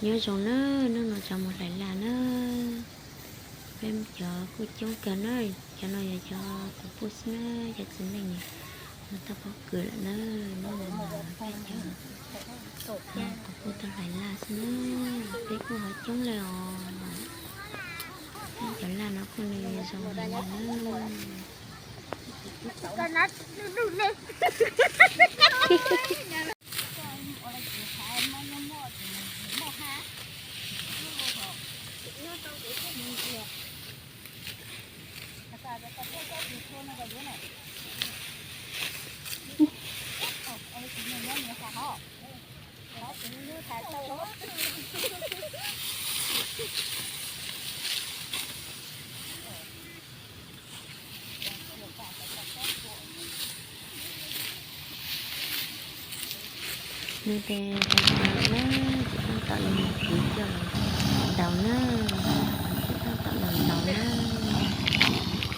Nyob zoo na, hnub no rov mus hlais laj na. Peb cov kuj coob kawg na, cov no yog cov kuv pub xwb na, cov txiv neej no tau pob kws lawm na. Hnub no peb cov kuv pub tau hlais laj xwb na, peb kuj ho coob lawm os. Peb cov laj no kuj nws zoo heev na. Nws tes tes na, tsis tau tom los mus kwv coj los ntaus na, tsis tau tom los ntaus na,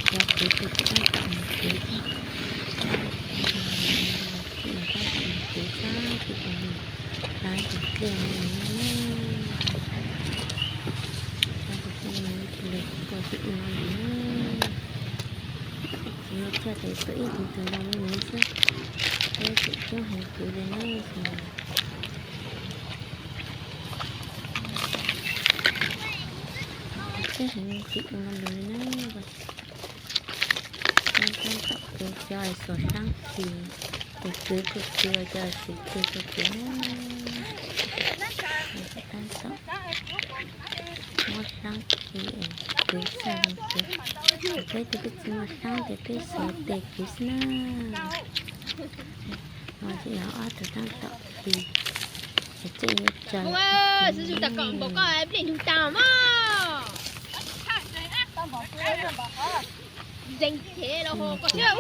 cov kwv tus tsis tau tom mus kwv, tsis tau tom mus kwv xwb, tsis tau mus hlais tus dlej no na, hlais tus dlej no tus lwg kuj tsis ua no lwm na. Tsis muaj chaw ces tuaj ib tug tug ntoo me me xwb, peb tseem coob heev kwv li na. Coob heev tsis ua no lwm li na. Tab tom kwv cov xuas hlaab kis, tus kwv kuj kwv cov xwm tig kuj kwv na. Tab tom muab hlaab kis kwv txaj zoo kwv. Peb tus twb tsis muaj hlaab ces peb xuas tes kwv xwb na. Mas tsis yog ob tug tab tom kis, ces tseem yuav tsaws. Ntseeg ces los koj thiab.